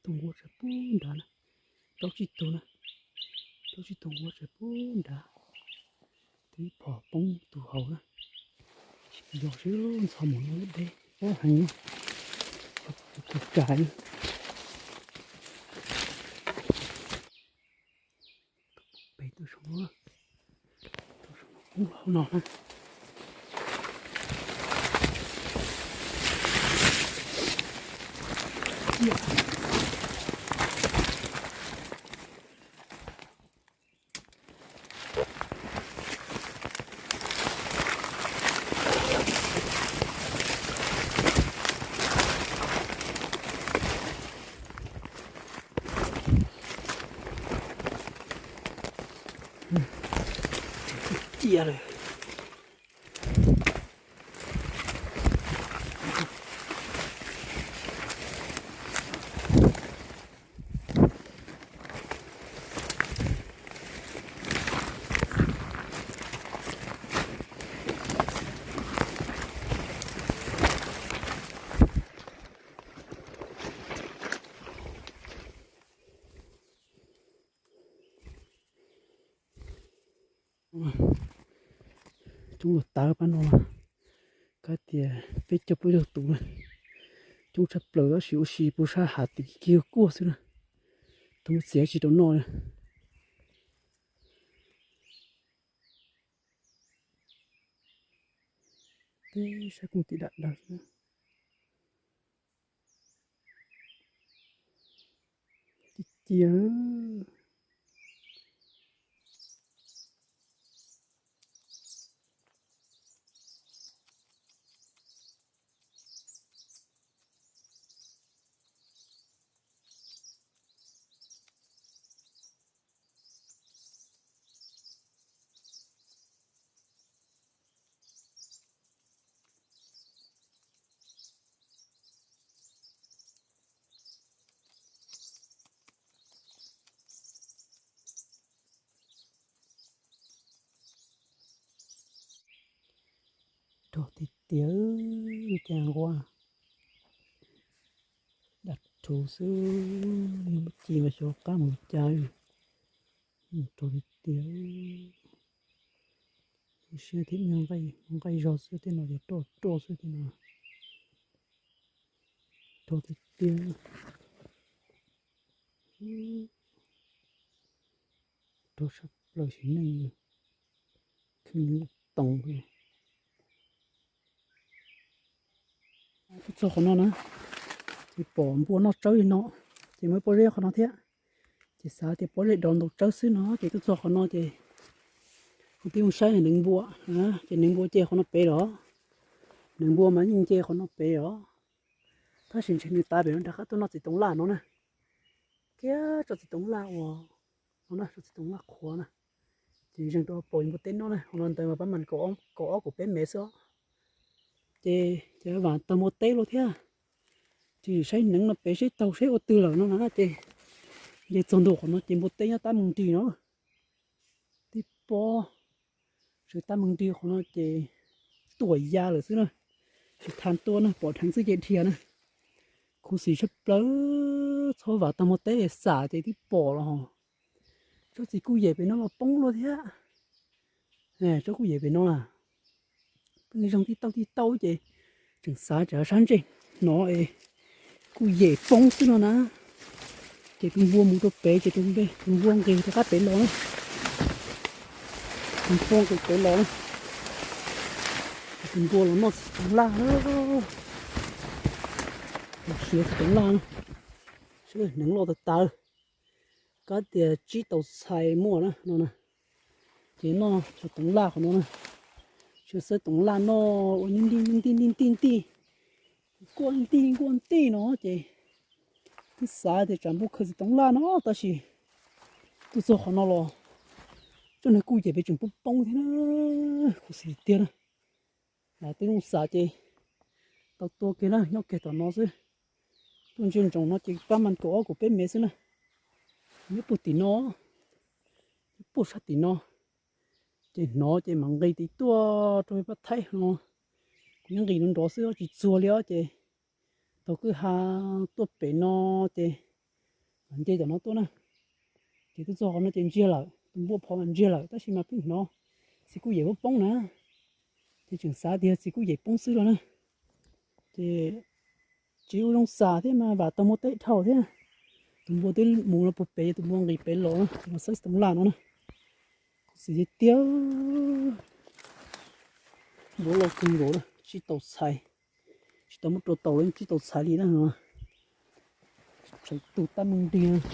tug nquag tsaws pub nrad na, plaub tsib tug na, plaub tsib tug nquag tsaws pub nrad, twb ib phom poob tus hauv na, tsis yog sib ntxhov mus lub deb pob heev, tus tus rais na. Pem tuaj saum no, tuaj saum no, poob hauv no na. Cia lawm. Coob los tawv pab no, kav tias peb caug plaub caug tus na. Coob tshaj plaws tab sis ua si puag sab hav tim kiag kuaj xwb na. Tus muaj txiav tsis rau noj li. Teb sab kooj tim dam dawg xwb. Cia, cia. Rog tiag tiag, cas nquag dam rhuv xwb, yog muaj ci mas xyov qab mus li cas. Rog tiag tiag, siab thiab, nqaij zog xwb, tej no ces roj roj xwb tej no. Rog tiag tiag, rog sab plaws sim neej, khwv toos. Tuaj txog qhov no na, ces pom npua noj tsawb li no, ces muaj ib pob zeb qhov no thiab. Ces xav tias pob zeb dov ntaus tsawb xwb no, ces tuaj txog qhov no ces kuv twb mus saib hneev npua, ces hneev npua ces qhov no pem los, hneev npua mas yeej nce qhov no pem os. Tab sis ntshe nws tav pem no rov qab tuaj noj txiv toov laj no na. Kiag tsob txiv toov laj uas no na, tsob txiv toov laj qhuav na. Ces zeeg rau pom npua teb noj na, qhov no ntawd mas pab mas kaum ob kaum peb mev xwb. Ces ces vam tau npua teb los thiab. Ces saib hneev no pem seb taug seb ua twg lawm no na, ces nce txog ntua qhov no ces npua teb nyob tab meeg nrig no. Tib pob sawv tab meeg nrig qhov no ces tuam ya lawm xwb na. Tsis tha tuaj na, pom dheev xwb ces dhia na. Khuv xim tshaj plaws, txhob vam tau npua teb xam ces twb pom los. Tsob txiv kuj yem pem no los poob luaj thiab. Tsob kuj yem pem no na, pheej zoo tib tauj tib tauj ces tseem xav tsam sab ntsej hnov es kuj yem poob xwb no na. Ces tus npua mus rau pem ces tus npua nqis rov qab pem los na. Tus npua nqis pem los na. Tus npua los noj txiv toov laj, siav txiv toov laj na. Seb hneev loj tas tas, kab tias tsib tau txhais muaj na no na. Ces noj txiv toov laj qhov no na. Siav xwb toov laj noj ua ntij ntij ntij ntij ntij ntij, nkuaj ntij nkuaj ntij no ces twb xav tias tsam npua khaws txiv toov laj no tab sis tuaj txog qhov no los tsob niag kuj yem pem tseem poob poob thiab na. Khuv xim tiag na. Twb zoo xav ces tau tua kiag na, nyob kiag tom no xwb. Tuaj ntsia ntsoov no ces pab mas kaum ob kaum peb mev xwb na. Nyob puag tim no, nyob puag sab tim no. Ces hnov ces mam nqis tim tuaj rau pab thaib no. Kuv nyob nqis nrov nrov xwb tsis txuag li os ces tau kwj ha tuaj pem no ces Nce tom no tuaj na, ces tuaj txog qhov no ces ntsiag lawm, tus npua phov mas ntsiag lawm, tab sis mas pheej hnov txiv kuj yem poob poob na, ces tseem xav tias txiv kuj yem poob xwb los na. Ces tsis ua zoo xav thiab mas vam tau muaj teb dhau thiab. Tus npua twb mus no puag pem, tus npua nqis pem los no, ces los saib too laj no na. Khuv xim tiag tiag. Npua loj kawg nkaus, tsib tau txhais, tsis tau muab rau taus los yeej tsib tau txhais li na. Tseem tu tab meeg nrig,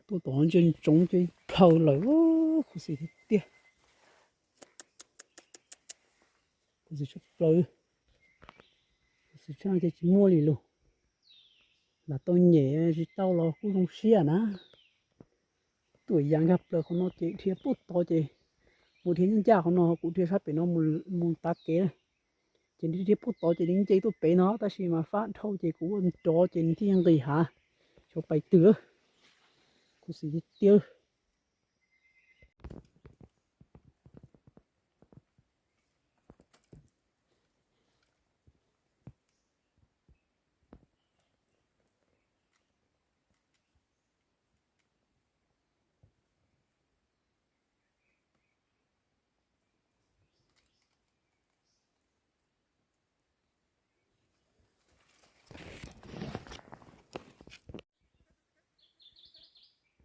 tuaj tom ntsia ntsoov ces plhaw lawm. Khuv xim tiag tiag. Khuv xim tshaj plaws. Khuv xim tshaj ces tsis muaj li lus. Lam tau nyem tsis tau los kuj zoo siab na. Tuam yam nkag plaws qhov no ces dhia puag tod ces mus dhia ncaj ncaj qhov no, kuv dhia sab pem no mus tav kev na. Ces dhia puag tod ces nws nce tuaj pem no tab sis mas fab dhau ces kuv ua nrov ces nws thiaj nqis hav, xyov pais twg. Khuv xim tiag tiag.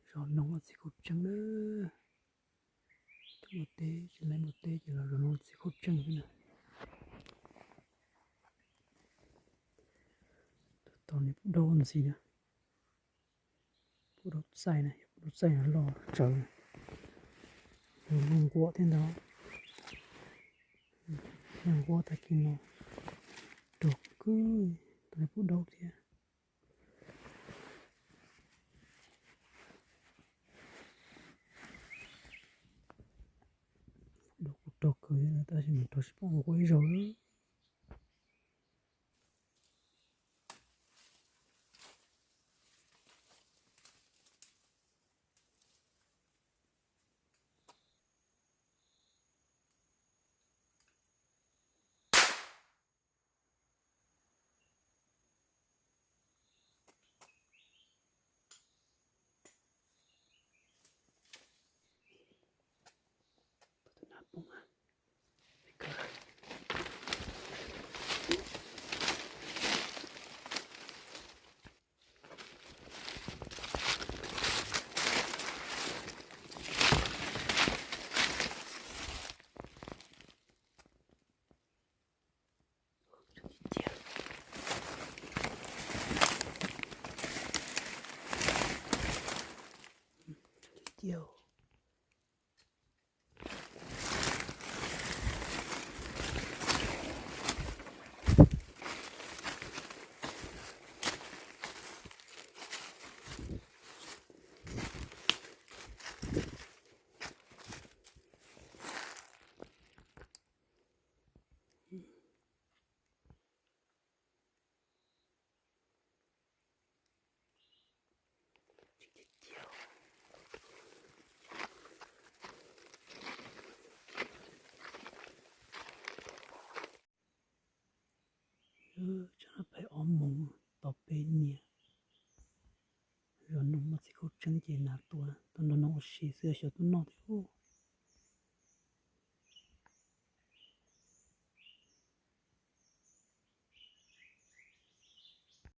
Zos no txiv khaub tseeb na. Cov ua teb, tsis laib ua teb ces los zos no txiv khaub tseeb xwb na. Tus tod nws pub daub ntxiv na. Pub daub txaij na, pub daub txaij los tsawv. Nws muaj nquab thiab ntag. Muaj nquab tag kis no rog kawg, tus no pub daub thiab. Pub daub kuj rog kawg thiab tab sis mas rog tsis pom nquab ib zaug. Tsam no peb ob moos tau peb niam. Zos no muaj txiv khaub tseeb ces nas tua tau nrog no ua si xwb xyov tuaj noj thiab.